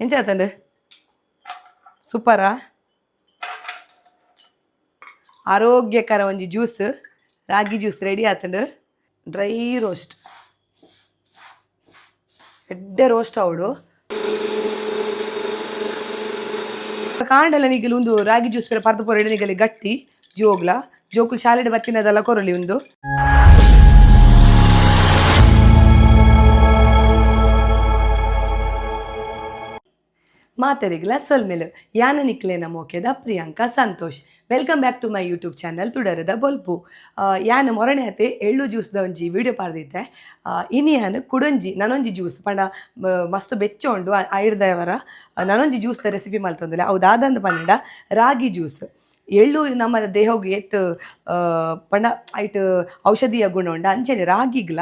ಎಂಚ ಸೂಪರಾ. ಆರೋಗ್ಯಕರ ಒಂಜಿ ಜ್ಯೂಸ್, ರಾಗಿ ಜ್ಯೂಸ್ ರೆಡಿ ಆತಂಡು. ಡ್ರೈ ರೋಸ್ಟ್, ಎಡ್ಡೆ ರೋಸ್ಟ್ ಆವಡು. ಕಾಂಡಲ ನಿಗಲು ಒಂದು ರಾಗಿ ಜ್ಯೂಸ್ ಪೂರ ಪರ್ದು ಪೊರಡೆ ನಿಗಲಿ ಗಟ್ಟಿ ಜೋಗ್ಲ ಜೋಕುಲು ಶಾಲೆಡ್ ಬತ್ತಿನದೆಲ್ಲ ಕೊರಲಿ ಒಂದು. ಮಾತರಿಗ್ಲ ಸೊಲ್ಮೆಲು ಯಾನ ನಿಕ್ಲೆನ ಮೋಕೆದ Priyanka Santosh. Welcome back to my YouTube channel ತುಡರದ ಬೊಲ್ಪು. ಯಾನ್ ಮೊರಣೆ ಅತೆ ಎಳ್ಳು ಜ್ಯೂಸ್ದ ಒಂಜಿ ವಿಡಿಯೋ ಪಾಡ್ದಿತ್ತೆ. ಇನಿ ಯಾನ್ ಕುಡೊಂಜಿ ನನೊಂಜಿ ಜ್ಯೂಸ್ ಪಂಡ ಮಸ್ತ್ ಬೆಚ್ಚ ಉಂಡು ಆಯುರ್ದಯವರ ನನೊಂಜಿ ಜ್ಯೂಸ್ದ ರೆಸಿಪಿ ಮಲ್ತೊಂದುಲ್ಲೆ. ಅವು ದಾದಂದ್ ಪಂಡ ರಾಗಿ ಜ್ಯೂಸ್. ಎಳ್ಳು ನಮ್ಮ ದೇಹೊಗು ಏತ್ ಪಂಡ ಐಟ್ ಔಷಧೀಯ ಗುಣ ಉಂಡು, ಅಂಚನೆ ರಾಗಿಗ್ಲ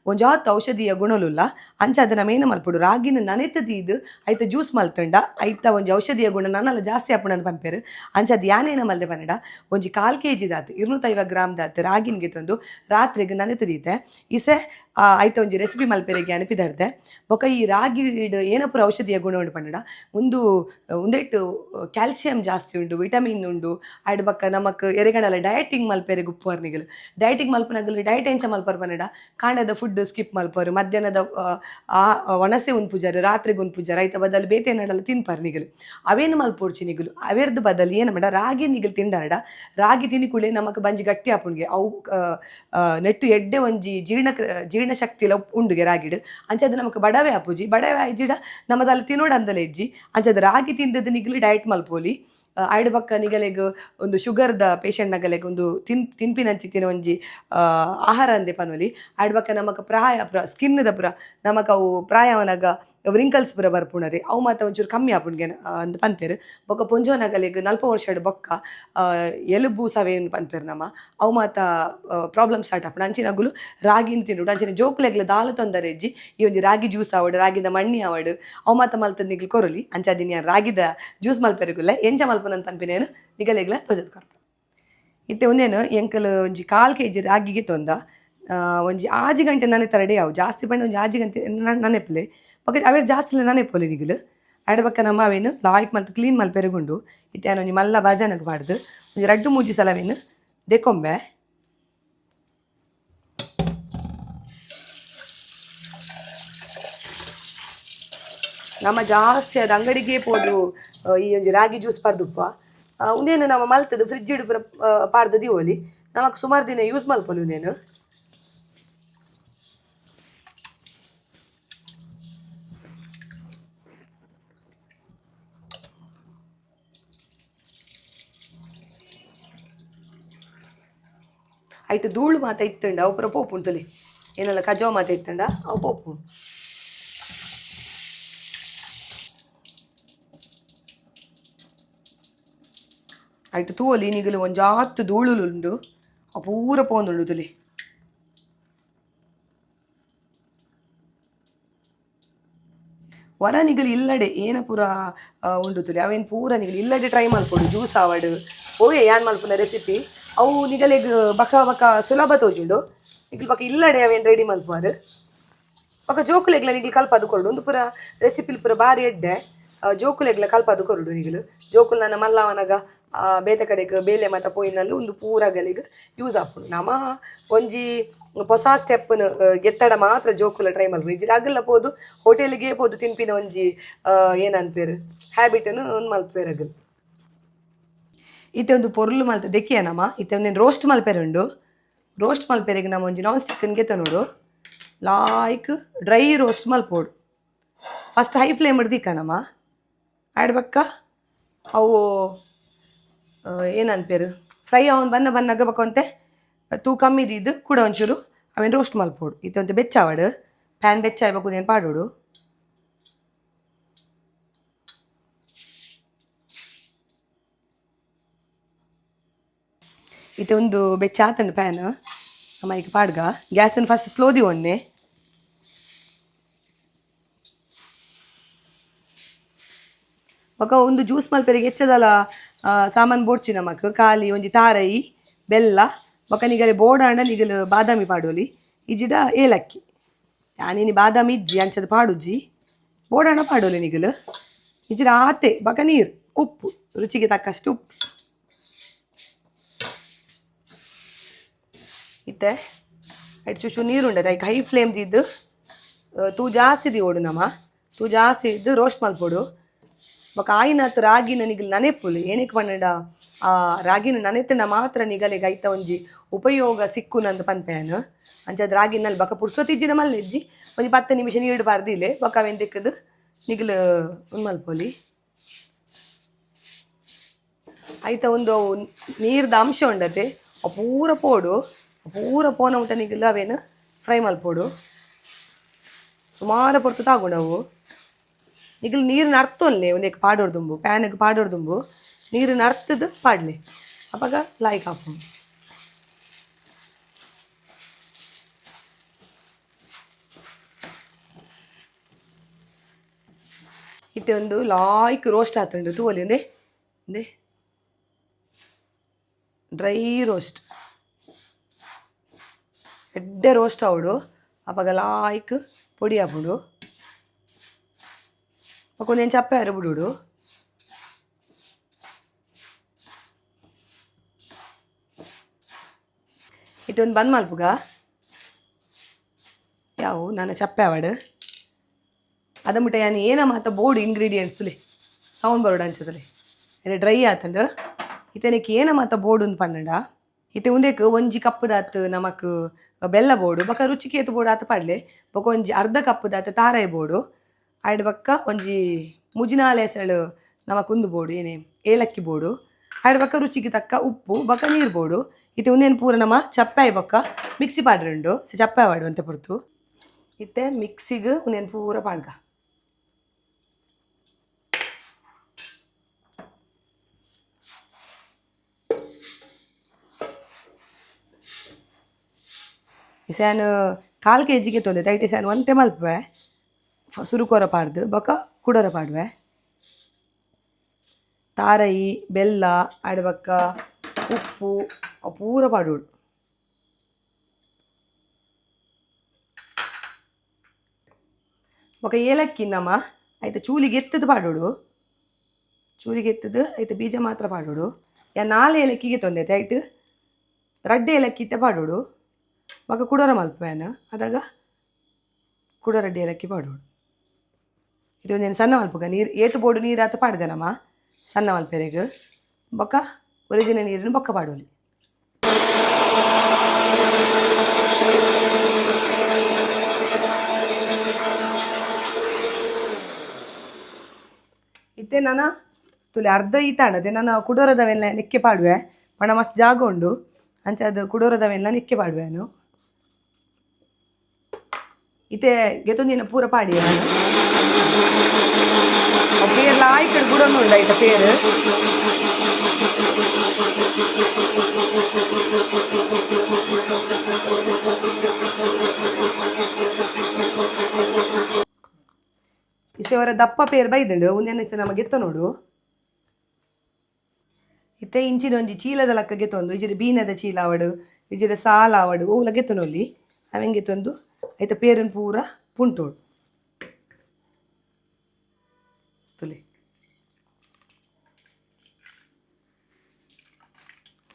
ಒಂಜಾತ್ ಔಷಧೀಯ ಗುಣಲುಲ್ಲ. ಅಂಚ ಅದನ್ನ ಮೇನ ಮಲ್ಪೊಡು, ರಾಗಿನ ನನೆತ್ ದೀದ್ ಐತ ಜ್ಯೂಸ್ ಮಲ್ತುಂಡ ಐತ ಒಂಜಿ ಔಷಧೀಯ ಗುಣ ನನಲ ಜಾಸ್ತಿ ಆಪುಂಡು ಅಂದ್ ಪನ್ಪೆರ್. ಅಂಚ ಅದು ಯಾನೇನ ಮಲ್ದೆ ಪಂಡ ಒಂಜಿ ಕಾಲ್ ಕೆ ಜಿದಾತ್ 250 ಗ್ರಾಮ್ ದಾತ್ ರಾಗಿನ್ ಗೆತೊಂದು ರಾತ್ರೆಗ್ ನನೆತ್ ದೀತೆ. ಇಸೆ ಐತ ಒಂಜಿ ರೆಸಿಪಿ ಮಲ್ಪೆರೆಗೆ ಅನಪಿದರ್ದೆ. ಬೊಕ ಈ ರಾಗಿಡ್ ಏನಪುರ ಔಷಧೀಯ ಗುಣ ಉಂಡು ಪಂಡ ಉಂದು ಉಂದೆಟ್ ಕ್ಯಾಲ್ಸಿಯಂ ಜಾಸ್ತಿ ಉಂಡು, ವಿಟಮಿನ್ ಉಂಡು. ಆಯ್ಡ್ ಬೊಕ್ಕ ನಮಕ್ ಎರೆಗಣಲ ಡಯಟಿಂಗ್ ಮಲ್ಪೆರೆ ಗುಪ್ಪುವರ್ ನಿಗಲು. ಡಯಟಿಂಗ್ ಮಲ್ಪನಗಲು ಡಯಟ್ ಎಂಚ ಮಲ್ಪರ್ ಪಂಡ ಕಾಂಡದ ಫುಡ್ ಸ್ಕಿಪ್ ಮಲ್ಪರು, ಮಧ್ಯಾಹ್ನದ ಆ ಒಣಸೆ ಉನ್ಪುಜಾರು, ರಾತ್ರಿಗೆ ಉನ್ಪುಜಾರು, ಐತ ಬದಲು ಬೇತೆ ನಡಲ ತಿನ್ಪರ್ ನಿಗಲು. ಅವೇನು ಮಲ್ಪೊಡ್ಚಿ ನಿಗಲು. ಅವೆರ್ದ್ ಬದಲು ಏನು ಮಾಡ ರಾಗಿ ನಿಗಲು ತಿಂಡಾರಡ ರಾಗಿ ತಿನಿ ಕೂಡಲೇ ನಮಕ್ ಬಂಜಿ ಗಟ್ಟಿ ಆಪುಂಡ್ಗೆ. ಅವು ನೆಟ್ಟು ಎಡ್ಡೆ ಒಂಜಿ ಜೀರ್ಣಶಕ್ತಿಲ ಉಂಡುಗೆ ರಾಗಿಡ್. ಅಂಚಾದ್ ನಮಕ್ ಬಡವೆ ಆಪುಜಿ, ಬಡವೆ ಆಯ್ಜಿಡ ನಮದಲ್ಲಿ ತಿನ್ನೋಡು ಅಂದಲೆ ಇಜ್ಜಿ. ಅಂಚಾದ್ ರಾಗಿ ತಿಂದದ್ದು ನಿಗಲು ಡಯಟ್ ಮಲ್ಪೊಲಿ. ಆಯ್ಡ್ ಬೊಕ್ಕ ನಿಗಲೆಗ್ ಒಂದು ಶುಗರ್ದ ಪೇಷಂಟ್ ನಗಲೆಗ್ ಒಂದು ತಿನ್ಪಿನಂಚಿತ್ತಿನ ಒಂಜಿ ಆಹಾರ ಅಂದೆ ಪನೊಲಿ. ಆಯ್ಡ್ ಬೊಕ್ಕ ನಮಕ್ ಪ್ರಾಯ ಪುರ ಸ್ಕಿನ್ದ ಪುರ ನಮಕ್ ಅವು ಪ್ರಾಯವನಾಗ ವ್ರಿಂಕಲ್ಸ್ ಪೂರ ಬರ್ಪುಂಡತೆ, ಅವು ಮಾತ ಒಂಚೂರು ಕಮ್ಮಿ ಆಪುಂಡ್ಗೆ ಅಂದ್ ಪನ್ಪೆರ್. ಬೊಕ್ಕ ಪೊಂಜೋನಗಲೆಗ್ 40 ವರ್ಷಡ್ ಬೊಕ್ಕ ಎಲುಬು ಸವೆನ್ ಪನ್ಪೆರ್ ನಮ, ಅವು ಮಾತ ಪ್ರಾಬ್ಲಮ್ ಸ್ಟಾರ್ಟ್ ಆಪುಂಡು. ಅಂಚಿನಗುಲು ರಾಗಿನ ತಿನ್ನೋಡು. ಅಂಚನೆ ಜೋಕುಲೆಗ್ಲ ದಾಲ ತೊಂದರೆ ಇಜ್ಜಿ. ಈ ಒಂಜಿ ರಾಗಿ ಜ್ಯೂಸ್ ಆವಡ್, ರಾಗಿದ ಮಣ್ಣಿ ಆವಡ್, ಅವು ಮಾತ ಮಲ್ತದ್ ನಿಗ್ಲು ಕೊರೊಲಿ. ಅಂಚಾದ್ ಯಾನ್ ರಾಗಿದ ಜ್ಯೂಸ್ ಮಲ್ಪೆರೆಗುಲ್ಲೆ. ಎಂಚ ಮಲ್ಪುನಂದ್ ಪನ್ಪಿನೇನು ನಿಗಲೆಗ್ಲ ತೋಜದ್ ಕೊರ್ಪೆ. ಇತ್ತೆ ಒಂದೇನು ಎಂಕಲ್ ಒಂಜಿ ಕಾಲ್ ಕೆ ಜಿ ರಾಗಿಗೆ ತೊಂದ ಒಂಜಿ 6 ಗಂಟೆ ನನೆ ತರಡೆ ಅವು ಜಾಸ್ತಿ ಪಂಡ ಒಂಜಿ 6 ಗಂಟೆ ನನೆಪ್ಲೆ. ಬೊಕ ಅವೆ ಜಾಸ್ತಿ ನನೆಪೊಲಿ ನಿಗಲು. ಆಯ್ಡ್ ಬೊಕ್ಕ ನಮ್ಮ ಅವೇನು ಲಾಯ್ಕ್ ಮಲ್ತ್ ಕ್ಲೀನ್ ಮಲ್ಪೆರೆಗುಂಡು. ಇತ್ತೆ ಯಾನ್ ಒಂಜಿ ಮಲ್ಲ ಬಾಜನಗ್ ಪಾಡ್ದು ಒಂಜಿ 2-3 ಸಲ ಅವೇನು ದೆಕೊಂಬೆ. ನಮ್ಮ ಜಾಸ್ತಿ ಅದು ಅಂಗಡಿಗೆ ಪೋದು ಈ ಒಂಜಿ ರಾಗಿ ಜ್ಯೂಸ್ ಪರ್ದುಪ್ಪ. ಉಂದೇನು ನಮ್ಮ ಮಲ್ತದು ಫ್ರಿಜ್ ಪೂರ ಪಾಡ್ದು ದೀವೊಲಿ. ನಮಕ್ ಸುಮಾರು ದಿನ ಯೂಸ್ ಮಲ್ಪೊಲಿ ಉಂದೇನು. ಐಟ್ ಧೂಳು ಮಾತ ಇತ್ತುಂಡ ಅವು ಪೂರ ಪೋಪುಂಡು ತುಲಿ. ಏನೆಲ್ಲ ಕಜವು ಮಾತ ಇತ್ತುಂಡ ಅವು ಪೋಪುಂಡು. ಐಟ್ ತೂವೊಲಿ ನಿಗಲು ಒಂಜಾತ್ ಧೂಳುಲು ಉಂಡು, ಅವು ಪೂರ ಪೋಂದುಂಡು ತುಲಿ. ವರ ನಿಗಲು ಇಲ್ಲಡೆ ಏನ ಪೂರ ಉಂಡು ತುಲಿ, ಅವೇನು ಪೂರ ನಿಗಲು ಇಲ್ಲಡೆ ಟ್ರೈ ಮಲ್ಪೊಡು. ಜ್ಯೂಸ್ ಆವಡ್ ಓಯೆ ಯಾನ್ ಮಲ್ಪುನ ರೆಸಿಪಿ ಅವು ನಿಗಲೆಗ್ ಬಕ ಬಕ ಸುಲಭ ತೋಜುಂಡು. ನಿಗಲು ಬಕ ಇಲ್ಲಡೆ ಅವೇನು ರೆಡಿ ಮಲ್ಪುವಾರು. ಬೊಕ ಜೋಕುಲೆಗ್ಲ ನಿಗಲು ಕಲ್ಪದು ಕೊರಡು. ಒಂದು ಪೂರ ರೆಸಿಪಿಲ್ ಪೂರ ಬಾರಿ ಎಡ್ಡೆ. ಜೋಕುಲೆಗ್ಲ ಕಲ್ಪದು ಕೊರಡು ನಿಗಲು. ಜೋಕುಲು ನನ್ನ ಮಲ್ಲವನಗ ಬೇತೆ ಕಡೆಗ್ ಬೇಲೆ ಮಾತ ಪೋಯಿನಲ್ಲಿ ಒಂದು ಪೂರ ಗಲಿಗ್ ಯೂಸ್ ಆಪುಂಡು. ನಮ ಒಂಜಿ ಹೊಸ ಸ್ಟೆಪ್ನು ಗೆತ್ತಡ ಮಾತ್ರ ಜೋಕುಲ ಟ್ರೈ ಮಲ್ಪು. ಇಜ್ಜಿಡ ಅಗಲ ಪೋದು ಹೋಟೆಲ್ಗೆ ಪೋದು ತಿನ್ಪಿನ ಒಂಜಿ ಏನನ್ಪೇರು ಹ್ಯಾಬಿಟನ್ನು ಒಂದು ಮಲ್ಪೇರು ಅಗಲ್. ಇತ್ತೆ ಒಂದು ಪೊರ್ಲು ಮಲ್ತ ದೆಕ್ಕಿಯ ನಮ. ಇತ್ತೆ ಒಂದೇನು ರೋಸ್ಟ್ ಮಲ್ಪೆರೆ ಉಂಡು. ರೋಸ್ಟ್ ಮಲ್ಪೆರೆಗ್ ನಮ ಒಂಜಿ ನಾನ್ ಸ್ಟಿಕ್ಗೆ ನೋಡು like dry roast ಮಲ್ಪೋಡು. First high flame ದಿಕ್ಕ ನಮ. ಆಯ್ಡ್ ಬಕ್ಕ ಅವು ಏನನ್ಪೇರು ಫ್ರೈ ಅವನ್ ಬನ್ನ ಬನ್ನಗ ಬಕ್ಕೊಂತೆ ತೂ ಕಮ್ಮಿ ದೀದ್ ಕೂಡ ಒಂಚೂರು ಅವೇನು ರೋಸ್ಟ್ ಮಲ್ಪೋಡು. ಇತ್ತೆ ಒಂತೆ ಬೆಚ್ಚಾವಡು, ಪ್ಯಾನ್ ಬೆಚ್ಚ ಆಯ್ಬೇಕು ಏನು ಪಾಡೋಡು. ಇತ್ತೆ ಒಂದು ಬೆಚ್ಚ ಆತಂಡು ಪ್ಯಾನ್, ನಮ್ಮ ಈಗ ಪಾಡ್ಗ. ಗ್ಯಾಸನ್ನು ಫಸ್ಟ್ ಸ್ಲೋ the ಒನ್ನೆ. ಬೊಕ ಒಂದು ಜ್ಯೂಸ್ ಮಲ್ಪೆರೆಗ್ ಹೆಚ್ಚದಲ ಸಾಮಾನು ಬೋಡ್ಚಿ ನಮಕ್. ಖಾಲಿ ಒಂಜಿ ತಾರೈ, ಬೆಲ್ಲ, ಬೊಕ ನಿಗಲೆ ಬೋಡಾಂಡ ನಿಗಲು ಬಾದಾಮಿ ಪಾಡೋಲಿ, ಇಜ್ಜಿಡ ಏಲಕ್ಕಿ. ಯಾನಿನಿ ಬಾದಾಮಿ ಇಜ್ಜಿ, ಅಂಚದ ಪಾಡುಜ್ಜಿ. ಬೋಡಾಂಡ ಪಾಡೋಲಿ ನಿಗಲು. ಇಜ್ಜಿಡ ಆತೆ. ಬಕ ನೀರು, ಉಪ್ಪು, ರುಚಿಗೆ ತಕ್ಕಷ್ಟು ಉಪ್ಪು. ಇತ್ತೆ ಐಟ್ ಚೂಚು ನೀರು ಉಂಡತೆ. ಐಕ್ ಹೈ ಫ್ಲೇಮ್ ದಿದ್ದು ತೂ ಜಾಸ್ತಿ ದಿವೋಡು ನಮ. ತೂ ಜಾಸ್ತಿ ಇದ್ದು ರೋಸ್ಟ್ ಮಲ್ಪೊಡು. ಬೊಕ ಆಯಿನಾತ್ ರಾಗಿನ ನಿಗಲ್ ನನೆಪುಲಿ. ಏನಕ್ಕೆ ಪಂಡ, ಆ ರಾಗಿನ ನನೆತ್ತಂಡ ಮಾತ್ರ ನಿಗಲೆಗ್ ಐತ ಒಂಜಿ ಉಪಯೋಗ ಸಿಕ್ಕುನಂದ್ ಪನ್ಪೇನ್. ಅಂಚಾದ್ ರಾಗಿನಲ್ಲಿ ಬೊಕ ಪುರ್ಸೊತ್ತಿಜ್ಜಿಡ ಮಲ್ಲೆಜ್ಜಿ, ಒಂಜಿ 10 ನಿಮಿಷ ನೀರು ಪಾರ್ದಿಲೆ. ಬೊಕ ಅವೆನ್ ದೆಕ್ಕುದು ನಿಗಲ್ ಉಂದು ಮಲ್ಪೊಲಿ. ಐತ ಒಂದು ನೀರ್ದ ಅಂಶ ಉಂಡತೆ, ಅವು ಪೂರ ಪೋಡು. ಪೂರ ಪೋನ ಮುಟ್ಟ ನಿಗಲ್ ಅವೇನು ಫ್ರೈ ಮಲ್ಪೊಡು. ಸುಮಾರು ಪೊರ್ತು ತಾಗುಂಡು ಅವು. ನಿಗಲ್ ನೀರು ನರ್ತೊಲ್ಲೆ ಒಂದೆಕ್ ಪಾಡೊಡು ದುಂಬು, ಪ್ಯಾನ್ಗ್ ಪಾಡೊಡು ದುಂಬು ನೀರು ನರ್ತದು ಪಾಡ್ಲೆ. ಅಪಗ ಲಾಯ್ಕ್ ಆಪುಂಡು. ಇತ್ತೆ ಒಂದು ಲಾಯ್ಕ್ ರೋಸ್ಟ್ ಆತುಂಡು, ತೂವೊಲಿ. ಒಂದೇ ಒಂದೇ ಡ್ರೈ ರೋಸ್ಟ್, ಎಡ್ಡೆ ರೋಸ್ಟ್ ಆವೊಡು. ಅಪಗ ಲಾಯ್ಕ್ ಪೊಡಿ ಆಪುಂಡು. ಬೊಕ ಒಂದೆನ್ ಚಪ್ಪೆ ಆರೆ ಬುಡೊಡು. ಇತ್ತೆ ಒಂದು ಬಂದ್ ಮಲ್ಪುಗ. ಯಾವು, ನಾನು ಚಪ್ಪೆ ಆವಡ್. ಅದ ಮುಟ್ಟ ಯಾನ್ ಏನ ಮಾತ ಬೋಡು ಇಂಗ್ರೀಡಿಯೆಂಟ್ಸ್ ತುಲೆ. ಸೌಂಡ್ ಬರೋಡು ಅಂಚದಲೆ ಎಡೆ ಡ್ರೈ ಆತಂಡ್. ಇತ್ತೆ ಏನ ಮಾತ ಬೋಡು ಪಂಡಂಡ, ಇತ್ತೆ ಉಂದೆಕ್ ಒಂಜಿ ಕಪ್ಪುದಾತ್ ನಮಕ್ ಬೆಲ್ಲ ಬೋಡು. ಬೊಕ ರುಚಿಗೆ ಏತ್ ಬೋಡು ಆತ್ ಪಾಡ್ಲೆ. ಬೊಕ ಒಂಜಿ ಅರ್ಧ ಕಪ್ಪುದಾತ್ ತಾರಾಯಿ ಬೋಡು. ಆಯ್ಡ್ ಬೊಕ್ಕ ಒಂಜಿ ಮುಜಿನಾಲ್ ಎಸಳು ನಮಕ್ ಉಂದು ಬೋಡು, ಏನೇ ಏಲಕ್ಕಿ ಬೋಡು. ಆಯ್ಡ್ ಬೊಕ್ಕ ರುಚಿಗೆ ತಕ್ಕ ಉಪ್ಪು, ಬೊಕ ನೀರು ಬೋಡು. ಇತ್ತೆ ಉಂದೆನ್ ಪೂರ ನಮ ಚಪ್ಪಾಯಿ ಬೊಕ್ಕ ಮಿಕ್ಸಿ ಪಾಡ್ರೆ ಉಂಡು. ಚಪ್ಪೆ ಆವಡ್ ಒಂತೆ ಪೊರ್ತು. ಇತ್ತೆ ಮಿಕ್ಸಿಗ್ ಉಂದೆನ್ ಪೂರ ಪಾಡ್ಗ. ಇಸೆನ್ ಕಾಲ್ ಕೆ ಜಿಗೆ ತೊಂದೆ ಐಟ್ ಇಸೆನ್ ಒಂತೆ ಮಲ್ಪುವೆ. ಸುರುಕೊರ ಪಾಡ್ದು ಬೊಕ ಕುಡೊರ ಪಾಡುವೆ. ತಾರಯಿ, ಬೆಲ್ಲ, ಆಯ್ಡ್ ಬೊಕ್ಕ ಉಪ್ಪು ಅವು ಪೂರ ಪಾಡೊಡು. ಬೊಕ ಏಲಕ್ಕಿ ನಮ ಐತ ಚೂಲಿಗೆ ಎತ್ತುದು ಪಾಡೊಡು. ಚೂಲಿಗೆ ಎತ್ತುದು ಐತ ಬೀಜ ಮಾತ್ರ ಪಾಡೊಡು. ಯಾನ್ ನಾಲ್ ಏಲಕ್ಕಿಗೆ ತೊಂದೆತೆ, ಐಟ್ ರಡ್ಡ್ ಏಲಕ್ಕಿ ಇತ್ತೆ ಪಾಡೊಡು. ಬೊಕ ಕುಡೊರ ಮಲ್ಪುವೆ ಯಾನ್. ಅದಗ ಕುಡ ರಡ್ಡ್ ಏಲಕ್ಕಿ ಪಾಡೊಡು. ಇದು ಒಂಜೆನ್ ಸಣ್ಣ ಮಲ್ಪುಗ. ನೀರು ಏತ್ ಬೋಡು ನೀರು ಆತ್ ಪಾಡ್ಗ ನಮ ಸಣ್ಣ ಮಲ್ಪೆರೆಗ್. ಬೊಕ ಒರಿದಿನ ನೀರನ್ನು ಬೊಕ್ಕ ಪಾಡೊಲಿ. ಇತ್ತೆ ನನ ತುಲೆ ಅರ್ಧ ಈತಾಂಡ್ ಅದೇ. ನಾನು ಕುಡೋರದವೆಲ್ಲ ನೆಕ್ಕೆ ಪಾಡುವೆ ಪಂಡ ಮಸ್ತ್ ಜಾಗ ಉಂಡು. ಅಂಚಾದ್ ಕುಡೋರದವೆಲ್ಲ ನೆಕ್ಕೆ ಪಾಡುವೆ ನಾನು. ಇತ್ತೆ ಗೆತೊಂದಿನ ಪೂರ ಪಾಡಿ ನಾನು. ಪೇರ್ ಲಾಯ್ಕಡ್ ಬುಡೊಂದು ಉಂಡು ಐತ ಪೇರ್. ಇಸೆವರ ದಪ್ಪ ಪೇರ್ ಬೈದುಂಡು. ಉಂದೆನ್ ಇಸೆ ನಮ ಗೆತ್ತೊನೊಡು. ಇತ್ತೆ ಇಂಚಿನ ಒಂಜಿ ಚೀಲದ ಲಕ್ಕ ಗೆತ್ತೊಂದು, ಇಜಿಡ ಬೀನದ ಚೀಲ ಆವಡ್, ಇಜಿಡ ಸಾಲ ಆವಡ್, ಓಲ ಗೆತ್ತೊನೊಲಿ. ಅವೆನ್ ಗೆತ್ತೊಂದು ಐತ ಪೇರನ್ ಪೂರ ಪುಂಟೋಡು ತುಲೆ.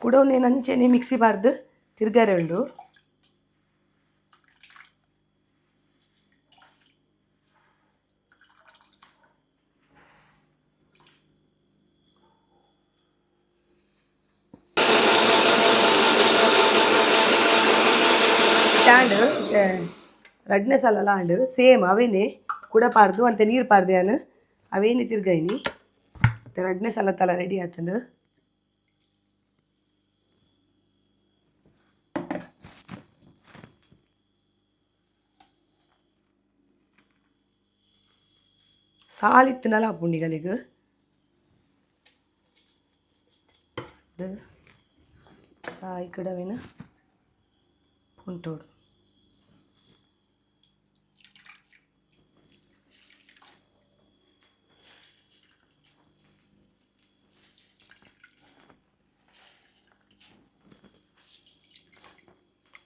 ಕುಡ ಒಂದೇನು ಅಂಚೆನೆ ಮಿಕ್ಸಿ ಪಾಡ್ದು ತಿರ್ಗರೆ ಉಂಡು. ಸ್ಟ್ಯಾಂಡ್ ರಡ್ನೆ ಸಲ ಆಂಡ್. ಸೇಮ್ ಅವೇನೆ ಕುಡ ಪಾಡ್ದು ಅಂತೆ ನೀರು ಪಾಡ್ದೆ ಯಾನ್. ಅವೇನೆ ತಿರ್ಗೈನಿ. ರಡ್ನೆ ಸಲ ತಲ ರೆಡಿ ಆತುಂಡು. ಸಾಲಿತ್ತಿನಲ ಆಪುಂಡು ನಿಗಲಿಗ್. ಈ ಅವೇನು ಪುಂಟೋಡು.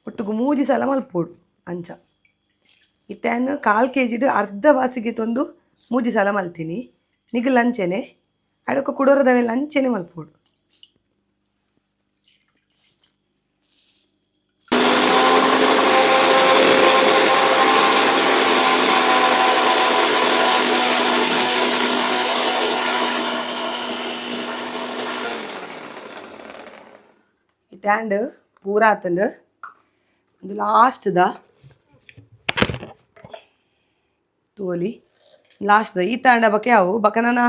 ಒಟ್ಟುಗು ಮೂಜಿ ಸಲ ಮಲ್ಪೊಡು ಅಂಚ. ಇತ್ತೆ ಯಾನ್ ಕಾಲ್ ಕೆ ಜಿಡ್ ಅರ್ಧ ವಾಸಿಗೆ ತೊಂದು ಮೂಜಿ ಸಲ ಮಲ್ತೀನಿ. ನಿಗಲ್ ಅಂಚೆನೆ ಅಡಕ ಕುಡೋರದವೆಲ್ಲ ಅಂಚೆನೆ ಮಲ್ಪೋಡು. ಇಟ್ಯಾಂಡ್ ಪೂರ ಆತಂಡ್. ಒಂದು ಲಾಸ್ಟ್ದ ತೋಲಿ, ಲಾಸ್ಟ್ದ ಈ ತಾಂಡ ಬಕ ಯಾವು ಬಕ ನನ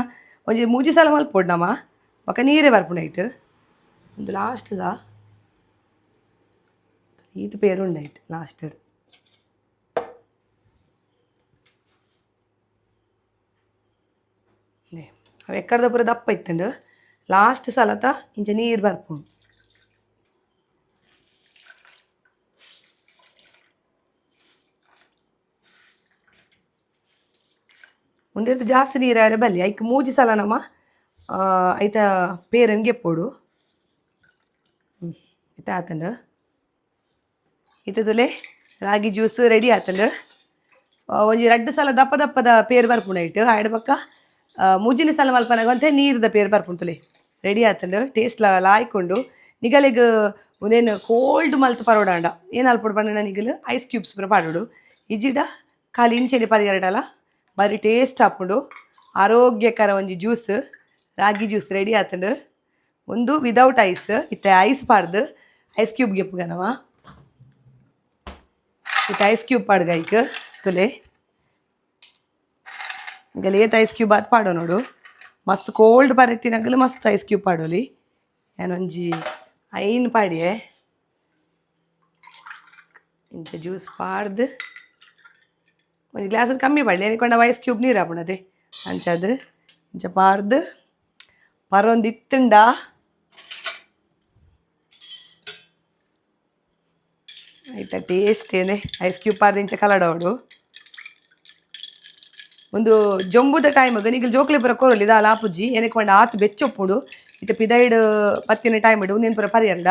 ಒಂಜಿ ಮೂಜಿ ಸಲ ಮಲ್ಪೊಡು ನಮ, ಬಕ ನೀರೇ ಬರ್ಪುಂಡು ಐಟ್. ಒಂದು ಲಾಸ್ಟ್ದ ಈತ್ ಪೇರುಂಡು ಐಟ್ ಲಾಸ್ಟ್. ಅವು ಎಕ್ಕಡ್ದ ಪೂರ ದಪ್ಪ ಇತ್ತುಂಡು. ಲಾಸ್ಟ್ ಸಲತ ಇಂಚ ನೀರು ಬರ್ಪುಂಡು. ಒಂದೆರ್ದು ಜಾಸ್ತಿ ನೀರು ಆರೆ ಬಲ್ಲಿ. ಐಕ್ ಮೂಜಿ ಸಲ ನಮ ಐತ ಪೇರನ್ ಗೆಪ್ಪೊಡು. ಇತ್ತೆ ಆತಂಡು. ಇತ್ತೆ ತುಲೆ, ರಾಗಿ ಜ್ಯೂಸ್ ರೆಡಿ ಆತಂಡು. ಒಂಜಿ ರಡ್ಡ್ ಸಲ ದಪ್ಪ ದಪ್ಪದ ಪೇರ್ ಬರ್ಪುಂಡು ಐಟ್. ಆಯ್ಡ್ ಬೊಕ್ಕ ಮೂಜಿನ ಸಲ ಮಲ್ಪನಗ ಒಂತೆ ನೀರ್ದ ಪೇರ್ ಬರ್ಪುಂಡು. ತುಲೆ, ರೆಡಿ ಆತಂಡು. ಟೇಸ್ಟ್ ಲಾಯ್ಕ್ ಉಂಡು. ನಿಗಲೆಗ್ ಉಂದೇನು ಕೋಲ್ಡ್ ಮಲ್ತ್ ಪರೋಡಾಂಡ ಏನು ಅಲ್ಪೊಡು ಪಂಡ, ನಿಗಲ್ ಐಸ್ ಕ್ಯೂಬ್ಸ್ ಪೂರ ಪಾಡೊಡು. ಇಜ್ಜಿಡ ಖಾಲಿ ಇಂಚೆನೆ ಪರಿಯರಡಲ ಬಾರಿ ಟೇಸ್ಟ್ ಆಪುಂಡು. ಆರೋಗ್ಯಕರ ಒಂಜಿ ಜ್ಯೂಸ್, ರಾಗಿ ಜ್ಯೂಸ್ ರೆಡಿ ಆತಂಡು. ಒಂದು ವಿದೌಟ್ ಐಸ್. ಇತ್ತೆ ಐಸ್ ಪಾಡ್ದು ಐಸ್ ಕ್ಯೂಬ್ ಗೆಪ್ಪುಗನವ. ಇತ್ತೆ ಐಸ್ ಕ್ಯೂಬ್ ಪಾಡ್ಗ ಐಕ್. ತುಲೆ, ಈಗ ಏತ್ ಐಸ್ ಕ್ಯೂಬ್ ಆತ್ ಪಾಡೋ ನೋಡು. ಮಸ್ತ್ ಕೋಲ್ಡ್ ಬರೆತಿನಗಲು ಮಸ್ತ್ ಐಸ್ ಕ್ಯೂಬ್ ಪಾಡೋಲಿ. ಒಂಜಿ ಐನ್ ಪಾಡಿಯೆ. ಇಂಚ ಜ್ಯೂಸ್ ಪಾಡ್ದು ಒಂಜಿ ಗ್ಲಾಸ್ ಕಮ್ಮಿ ಪಾಡ್ಲಿ. ಏನಿಕೊಂಡ ಐಸ್ ಕ್ಯೂಬ್ ನೀರು ಆಪುಂಡತೆ. ಅಂಚಾದ್ ಇಂಚ ಪಾಡ್ದು ಪರೊಂದು ಇತ್ತುಂಡ ಐತ ಟೇಸ್ಟ್ ಏನೆ. ಐಸ್ ಕ್ಯೂಬ್ ಪಾಡ್ದು ಇಂಚ ಕಲಡೋಡು. ಒಂದು ಜೊಂಬುದ ಟೈಮ್ ನಿಗಲ್ ಜೋಕ್ಲೆ ಪೂರ ಕೊರೊಲಿ, ದಾಲ ಆಪುಜಿ. ಏನಕ್ಕೆ ಪಂಡ ಆತು ಬೆಚ್ಚೊಪ್ಪುಂಡು. ಇತ್ತೆ ಪಿದೈಡ್ ಪತ್ತಿನ ಟೈಮ್ ಇಡು ಉಂದೆನ್ ಪೂರ ಪರಿಯಂಡ.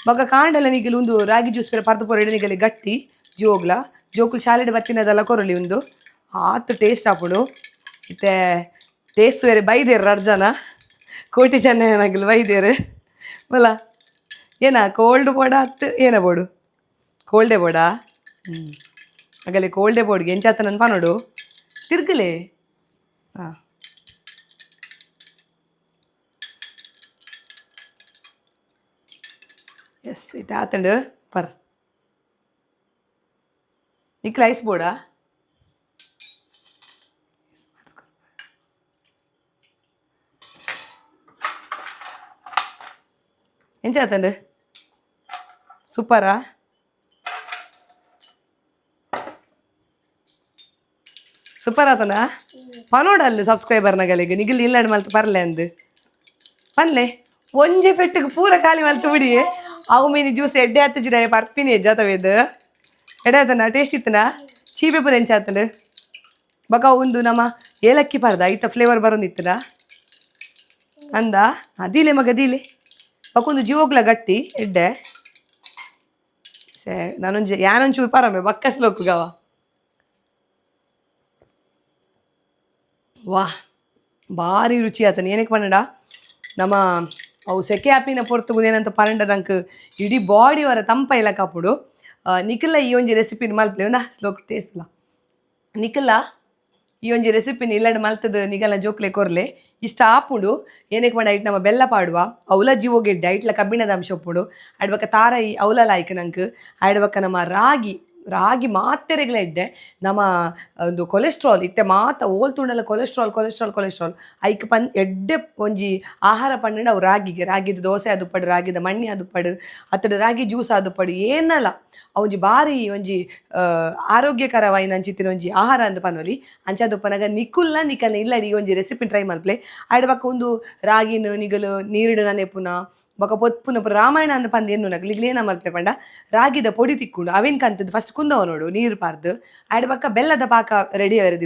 ಬೊಕ ಕಾಂಡಲ ನಿಗಲ್ ಉಂದು ರಾಗಿ ಜ್ಯೂಸ್ ಪೂರ ಪರ್ದು ಪೊರಡೆ. ನಿಗಲಿ ಗಟ್ಟಿ ಜೋಗ್ಲ ಜೋಕುಲು ಶಾಲೆಡ್ ಬತ್ತಿನದೆಲ್ಲ ಕೊರೊಲಿ. ಉಂದು ಆತು ಟೇಸ್ಟ್ ಆಪುಂಡು. ಇತ್ತೆ ಟೇಸ್ಟ್ ಬೇರೆ ಬೈದೇರು ರಡ್ಡ್ ಜನ, ಕೋಟಿ ಚೆನ್ನಯ್ಯನಗಲು ಬೈದೇರು. ಬಲ, ಏನ ಕೋಲ್ಡ್ ಬೋಡ ಅತ್ತು ಏನ ಬೋಡು? ಕೋಲ್ಡೆ ಬೋಡಾ? ಹ್ಞೂ, ಆಗಲೆ ಕೋಲ್ಡೆ ಬೋರ್ಡ್ಗೆ ಎಂಚಾತ ನನ್ ಪನೋಡು. ತಿರ್ಗಲೆ. ಹಾಂ, ಎಸ್, ಇತ್ತೆ ಆತಂಡು. ಪರ್, ನಿಕ್ಲ ಐಸ್ ಬೋಡಾ? ಎಂಚ ಆತಂಡು? ಸೂಪರಾ? ಸೂಪರ್ ಆತನ. ಪನೋಡಲ್ಲ ಸಬ್ಸ್ಕ್ರೈಬರ್ನಗಲಿಗೆ, ನಿಗಲ್ ಇಲ್ಲಡ್ ಮಲ್ತ್ ಪರ್ಲೆ ಅಂದು ಪನ್ಲೆ. ಒಂಜೆ ಪೆಟ್ಟಿಗೆ ಪೂರ ಖಾಲಿ ಮಲ್ತ್ ಬಿಡಿ. ಅವು ಮೀನಿ ಜ್ಯೂಸ್ ಎಡ್ಡೆ ಆತು ಜಿರ ಪರ್ಪಿನಿ ಎಜ್ಜಾತವೇದು. ಎಡ್ಡೆ ಆತನ? ಟೇಸ್ಟ್ ಇತ್ತನಾ? ಚೀಪೆ ಪೂರ ಎಂಚ ಆತಂಡು? ಬಕ ಒಂದು ನಮ್ಮ ಏಲಕ್ಕಿ ಪಾರ್ದ ಐತ ಫ್ಲೇವರ್ ಬರೋದಿತ್ತನ ಅಂದ. ದೀಲೆ ಮಗ, ದೀಲೆ. ಬಕ್ಕೊಂದು ಜೀವೋಗ್ಲ ಗಟ್ಟಿ ಎಡ್ಡೆ. ಸೇ, ನಾನೊಂಜಿ ಯಾನೊಂಚೂರು ಪರಮೆ ಬಕ್ಕಸ್ ಗವ. ವಾಹ್, ಭಾರಿ ರುಚಿ ಆತನ. ಏನಕ್ಕೆ ಪಂಡ, ನಮ್ಮ ಅವು ಸೆಕೆ ಆಪಿನ ಪೊರ್ತುಗು ಏನಂತ ಪರಂಡ ನಂಗೆ ಇಡೀ ಬಾಡಿ ವರ ತಂಪ ಇಲ್ಲ ಕಾಪುಡು. ನಿಖಲ ಈ ಒಂಜಿ ರೆಸಿಪಿನ ಮಲ್ಪಲೆ. ಉಂದಾ ಸ್ಲೋಕ್ ಟೇಸ್ಟ್ಲ. ನಿಖಲ ಈ ಒಂಜಿ ರೆಸಿಪಿನ ಇಲ್ಲಡ್ ಮಲ್ತದ ನಿಗಲ ಜೋಕ್ಲೆ ಕೊರ್ಲೆ, ಇಷ್ಟ ಆಪುಂಡು. ಏನಕ್ಕೆ ಪಂಡ, ಐಟ್ ನಮ್ಮ ಬೆಲ್ಲ ಪಾಡುವ, ಅವಲ ಜೀವೊಗೆಡ್ಡೆ, ಐಟ್ಲ ಕಬ್ಬಿಣದ ಅಂಶ ಉಪ್ಪುಂಡು. ಆಡ್ಬಕ್ಕ ತಾರೈ ಅವಲ ಲಾಯ್ಕ್ ನಂಕ್. ಆಡ್ಬಕ್ಕ ನಮ್ಮ ರಾಗಿ, ರಾಗಿ ಮಾತೆರೆಗ್ಲ ಎಡ್ಡೆ. ನಮ್ಮ ಒಂದು ಕೊಲೆಸ್ಟ್ರಾಲ್ ಇತ್ತೆ ಮಾತ ಓಲ್ ತೂಂಡಲ cholesterol, cholesterol, cholesterol. ಐಕ್ ಪನ್ ಎಡ್ಡೆ ಒಂಜಿ ಆಹಾರ ಪಂಡ ಅವು ರಾಗಿಗೆ. ರಾಗಿದ ದೋಸೆ ಆದುಪ್ಪಡು, ರಾಗಿದ ಮಣ್ಣಿ ಆದುಪ್ಪಡು, ಅತ್ತಡ ರಾಗಿ ಜ್ಯೂಸ್ ಆದುಪ್ಪಡು, ಏನಲ ಒಂಜಿ ಬಾರಿ ಒಂಜಿ ಆರೋಗ್ಯಕರವಾಯಿನ ಅಂಚಿತ್ತಿನ ಒಂಜಿ ಆಹಾರ ಅಂದ್ ಪನೊಲಿ. ಅಂಚಾದುಪ್ಪನಗ ನಿಕುಲ್ಲ ನಿಕಲ್ನ ಇಲ್ಲಡ್ ಈ ಒಂಜಿ ರೆಸಿಪಿ ಟ್ರೈ ಮಲ್ಪಲೆ. ಆಯ್ಡ್ ಬೊಕ್ಕ ಒಂದು ರಾಗಿನ ನಿಗಲು ನೀರುಡು ನೆನೆಪುನ ಬೊಕ ಪೊತ್ಪುನ ಪೂರ ರಾಮಾಯಣ ಅಂದ್ ಪಂದ್ ಎನ್ನುನಗ ನಿಗ್ಲ್ ಏನ ಮಲ್ಪಲೆ ಪಂಡ, ರಾಗಿದ ಪೊಡಿ ತಿಕ್ಕುಂಡು. ಅವೆನ್ ಕಂತದ್ ಫಸ್ಟ್ ಕುಂದವ ನೋಡು ನೀರು ಪಾರ್ದು. ಆಯ್ಡ್ ಬೊಕ್ಕ ಬೆಲ್ಲದ ಪಾಕ ರೆಡಿ ಅವರೆ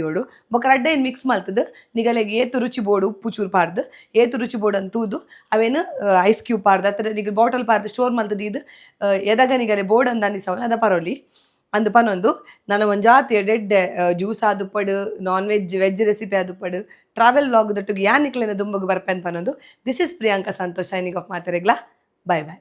ಬೊಕ್ಕ ರಡ್ಡೈನ್ ಮಿಕ್ಸ್ ಮಲ್ತದ್ ನಿಗಲೆಗ್ ಏತ್ ರುಚಿ ಬೋಡು, ಉಪ್ಪು ಚೂರು ಪಾರ್ದು, ಏತ್ ರುಚಿ ಬೋಡು ಅಂತ ತೂದು ಅವೇನು ಐಸ್ ಕ್ಯೂಬ್ ಪಾರ್ದು ಅತ್ತ ನಿಗಲ್ ಬಾಟಲ್ ಪಾರ್ದು ಸ್ಟೋರ್ ಮಲ್ತದ್ ಇದು ಎದಗ ನಿಗಲೆ ಬೋರ್ಡ್ ಅಂದ ಅನಿಸವನ ಅದ ಪರೋಲಿ. ಅಂದ್ ಪನೊಂದು ನನ ಒಂಜಾತಿ ಎಡ್ಡೆಡ್ಡೆ ಜ್ಯೂಸ್ ಆದುಪ್ಪಡು, ನಾನ್ ವೆಜ್, ವೆಜ್ ರೆಸಿಪಿ ಆದುಪ್ಪಡು, ಟ್ರಾವೆಲ್ ವ್ಲಾಗ್ ದೊಟ್ಟಿಗೆ ಯಾನ್ ನಿಕ್ಲೆನ ದುಂಬಗ್ ಬರ್ಪೆನ್ ಪನೊಂದು, this is Priyanka Santosh signing off. ಮಾತೆರೆಗ್ಲಾ bye bye.